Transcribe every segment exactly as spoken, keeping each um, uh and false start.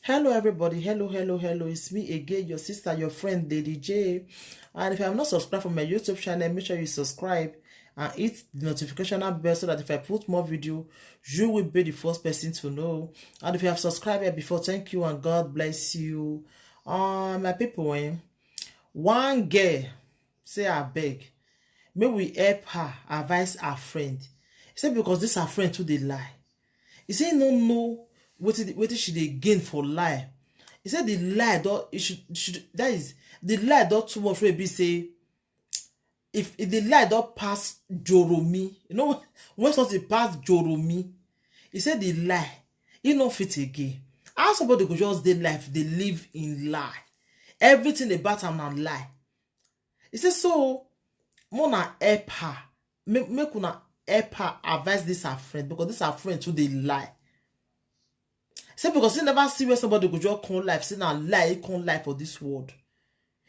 Hello, everybody. Hello, hello, hello. It's me again, your sister, your friend, Lady J. And if you have not subscribed for my YouTube channel, make sure you subscribe and hit the notification bell so that if I put more video, you will be the first person to know. And if you have subscribed here before, thank you and God bless you. Um, my people, eh, one girl say, "I beg, may we help her advise her friend." He said, because this her friend too dey lie. He say he no know wetin wetin she dey gain for lie. He said the lie don, e should, should, that is, the lie don too much wey be say, if, if the lie don pass joromi, you know, when something pass joromi, he said the lie, he no fit again. How somebody go just dey life, dey live in lie? Everything about am na lie. He say, so, make una help her. Make, make una help her advise this her friend, because this her friend too dey lie. Say because he never see where somebody go just come life, say na lie, he come lie for this world.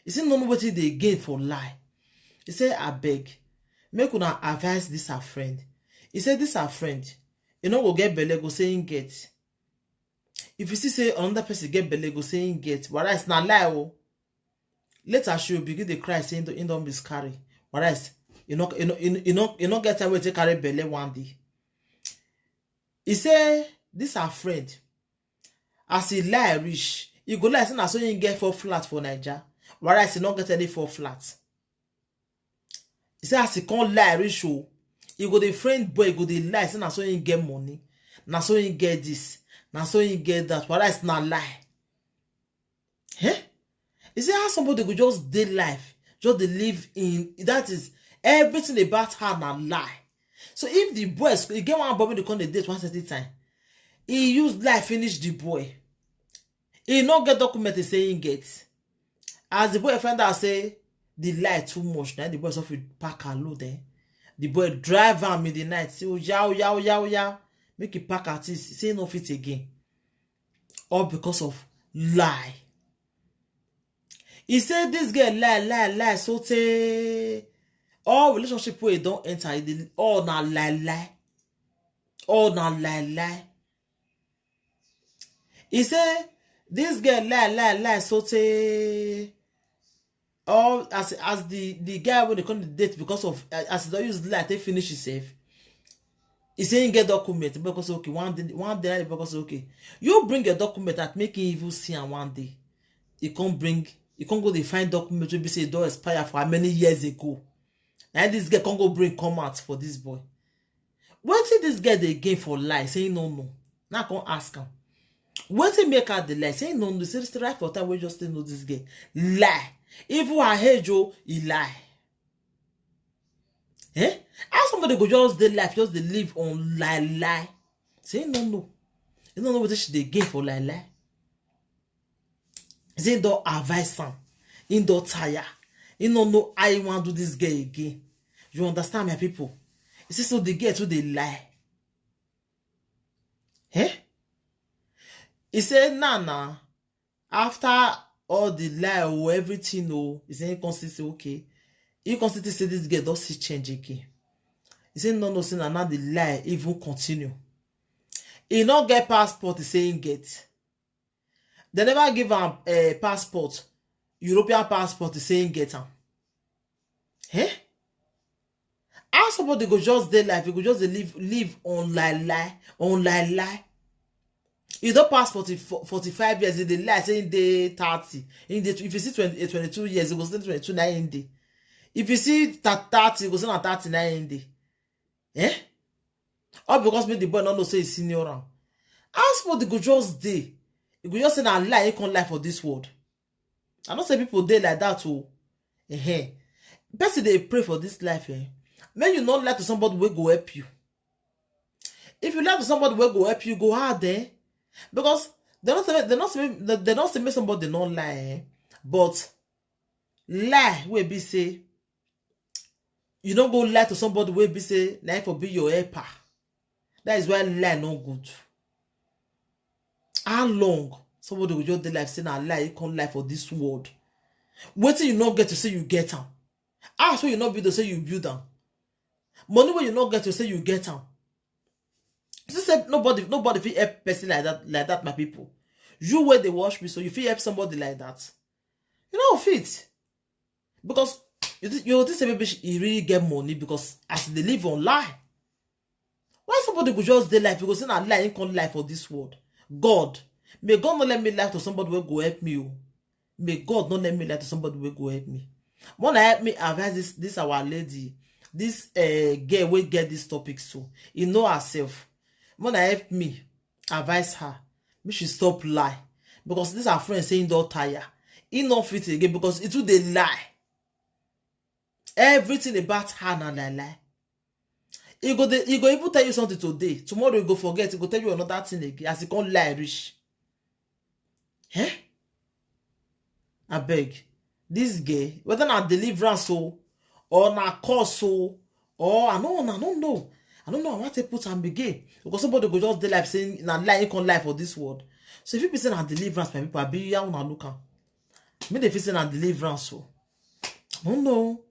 He say no know wetin dey gain for lie. He say, "I beg, make una advise this her friend." He say this her friend, he no go get belle, go say he get. If you see say another person get belle, go say he get. Whereas na lie o. Later she will begin dey cry say he don, he don miscarry. Whereas you no, you no, you no, you no, you no get time wey take carry belle one day. He say this her friend, as he lie reach, he go lie say na so he get four flat for Naija. Whereas he no get any four flat. He say as he come lie reach o, he go dey friend boy, go dey lie say na so he get money, na so he get this, na so he get that. Whereas na lie. Eh? He say how somebody go just dey life, just dey live in, that is, everything about her na lie. So if the boy, e get one boy wey dey come dey date one certain time, he use lie finish the boy. He no get document, he say he get. As the boy find out say the lie too much, na the boy suffer pack her load, eh? The boy drive am in the night, say, "Oya, oya, oya, oya, make he pack her things." He say he no fit again. All because of lie. He say this girl lie, lie, lie, so tey all relationship wey he don enter, e dey, all na lie, lie. All na lie, lie. He say this girl lie, lie, lie, so tey all as, as the, the guy wey dey come dey date, because of, uh, as he don use lie take finish himself, he say he get document. Because okay, one day, one day, because okay, you bring your document that make him even see am one day. He come bring, he come go dey find document wey be say e don expire for how many years ago. Na this girl come go bring come out for this boy. Wetin this girl dey gain for lie? Say he no know. Now I come ask am. Wetin make her dey lie? Say he no know. Say right for time wey just still know this girl. Lie. Even her age o, he lie. Eh? How somebody go just dey life, just dey live on lie, lie? Say he no know. He no know wetin she dey gain for lie, lie. Say he don advise am. He don tire. He no know how he wan do this girl again. You understand, my people? He say so the girl too dey lie. Eh? He say now, now, after all the lie o, everything o, he say he come still say okay. He come still say this girl don see change again. He say no, no, say na now the lie even continue. He no get passport, he say he get. They never give am, eh, passport, European passport, he say he get am. Eh? How somebody go just dey life, he go just dey live, live on lie, lie, on lie, lie? He don pass forty, forty-five years, he dey lie say he dey thirty. He dey, if you see twenty, eh, twenty-two years, he go say twenty-two na he dey. If you see thir-, thirty, he go say na thirty na he dey. Eh? All because make the boy no know say he senior am. How somebody go just dey, he go just say na lie he come lie for this world? I know say people dey like that o. Ehen. Person dey pray for this life, eh? Make you no lie to somebody wey go help you. If you lie to somebody wey go help you, go hard, eh? Because they no say, they no say, they no say make somebody no lie, eh? But lie wey be say, you no go lie to somebody wey be say na him for be your helper. That is why lie no good. How long somebody go just dey life say na lie he come lie for this world? Wetin you no get, to say you get am. House wey you no build, to say you build am. Money wey you no get, to say you get am. You see say nobody, nobody fit help person like that, like that, my people. You wey dey watch me so, you fit help somebody like that? You no fit. Because you thi- you think say maybe she, he really get money because as they live on lie. Why somebody go just dey life, you go say na lie, he come lie for this world? God, may God not let me lie to somebody wey go help me. Oh, may God not let me lie to somebody wey go help me. Wanna help me advise this this our lady, this uh, girl wey get this topic so. You know herself. Wanna help me advise her. Make she stop lie. Because this her friend saying don't tire. He not fit again because it too dey lie. Everything about her na lie lie. He go dey, he go even tell you something today. Tomorrow he go forget. He go tell you another thing again as he come lie reach. Eh? I beg. This girl, whether na deliverance so or na curse so or I don't, I don't know. I don't know how to put am again. Because somebody go just dey life saying na lie he come lie for this world. So if you be say na deliverance, my people, I be here una look am. Me dey feel say na deliverance so. I don't know.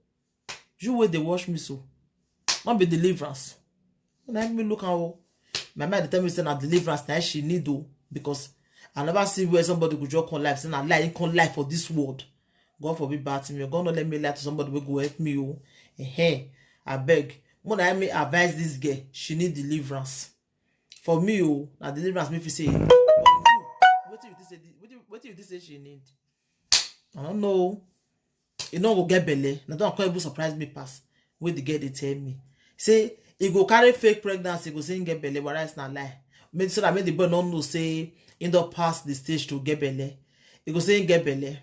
You wey dey watch me so, not be deliverance. When I me look am, oh, my mind dey tell me say na deliverance na she need o, because I never see where somebody go just come life say na lie he come lie for this world. God forbid bad thing. May God not let me lie to somebody wey go help me o. Ehen, I beg. More than me advise this girl, she need deliverance. For me o, na deliverance me fit say. But you, wetin you think say the- wetin wetin you think say she need? I don't know. E no go get belle. Na don come even surprise me pass. Wey the girl dey tell me say e go carry fake pregnancy, e go say he get belle, but that's na lie. Make so that make the boy no know say he don pass the stage to get belle. E go say he get belle.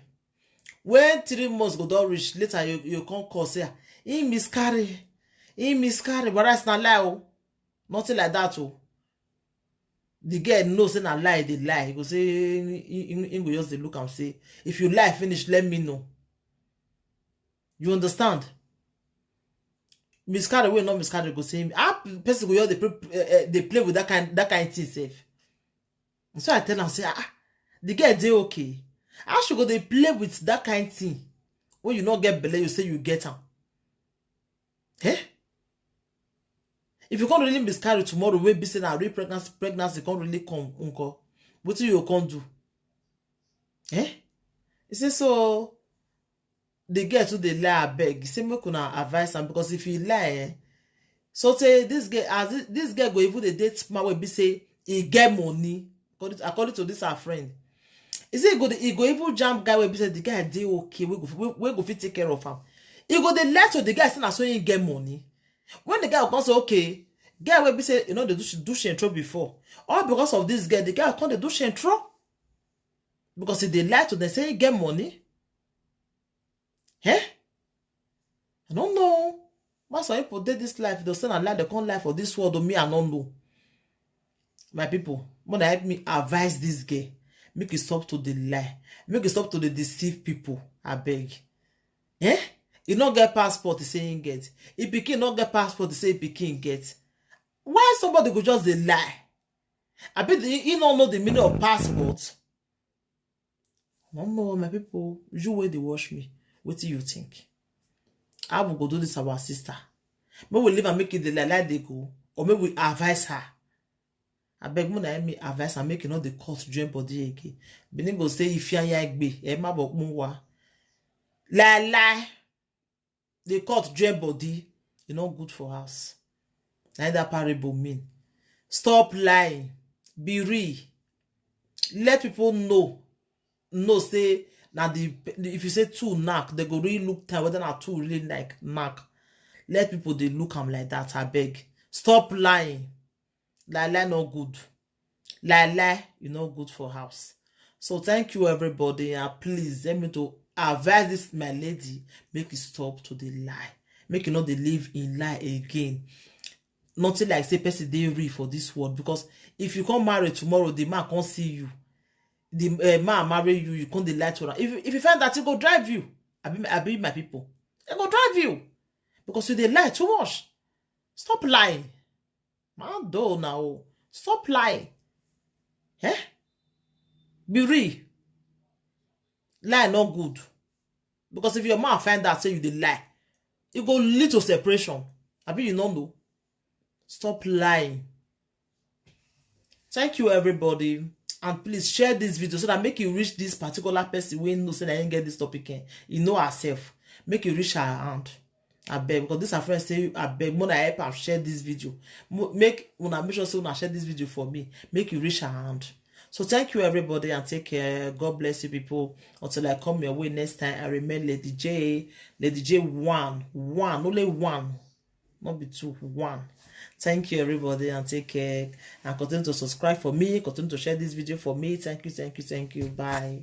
When three months go don reach, later you you come call say ah, he miscarry, he miscarry, but that's na lie o. Nothing like that o. The girl know say na lie dey lie. He go say he, he, he go just dey look am say if you lie finish, let me know. You understand? Miscarry wey no miscarry go say how person go just dey play, uh, dey play with that kind that kind thing sef. So I tell am say ah, the girl dey okay. How she go dey play with that kind thing when you no get belle, you say you get am? Eh? If you can't really miscarry tomorrow, wey be say na real pregnancy, pregnancy can't really come, uncle. What do you can do? Eh? He say so. The girl too dey lie, abeg. He say make una advise am because if he lie, eh, so say this girl as this, this girl go even dey date man wey be say he get money. According to, according to this our friend, he say he go dey- he go even jam guy wey be say the guy dey okay, we go we, we go fit take care of am. He go dey lie to the guy say na so he get money. When the guy come say okay, guy wey be say you know they do sh- do shentro before, all because of this girl, the guy come dey do shentro because he dey lie to them say he get money. Eh? I don't know. Why some people dey this life, they say na lie, they can't lie for this world, or me, I don't know. My people, wanna help me advise this girl. Make it stop to the lie. Make it stop to the deceive people. I beg. Eh? He not get passport, he say he get. He pikin not get passport, he say he pikin get. Why somebody go just dey lie? I bet he, he don't know the meaning of passport. I don't know, my people. You where they watch me. What do you think? How we go do this our sister? May we leave and make it the lie like they go, or may we advise her. I beg more than me advice and make it not the court join body again. Benin go say if you are be Emma Bokmuwa. Lie lie. The court join body. E no good for house. Na that parable mean. Stop lying. Be real. Let people know. Know say na the if you say two knack, they go really look time whether na two really like knack. Let people they look am like that. I beg. Stop lying. Lie lie no good. Lie lie, you no good for house. So thank you everybody, and please let me to advise this my lady, make it stop to the lie, make you not dey live in lie again. Nothing like say person dey real for this world, because if you come marry tomorrow, the man can't see you. The uh, man marry you, you can't dey lie to her. If if you find that, he go drive you. I be I be my people. He go drive you because you dey lie too much. Stop lying. Man, do now. Stop lying. Eh? Be real. Lie not good. Because if your man find out say you dey lie, it go lead to separation. I mean, you don't know. Stop lying. Thank you, everybody. And please share this video so that make you reach this particular person wey know say na him get this topic, eh, you know herself. Make you reach her hand. Abeg, because this her friend say, abeg, make una help am share this video. Mo- Make una make sure say una share this video for me. Make you reach her hand. So thank you everybody and take care. God bless you people. Until I come your way next time, I remain Lady J. Lady J one. One. Only one. Not be two. One. Thank you everybody and take care. And continue to subscribe for me. Continue to share this video for me. Thank you, thank you, thank you. Bye.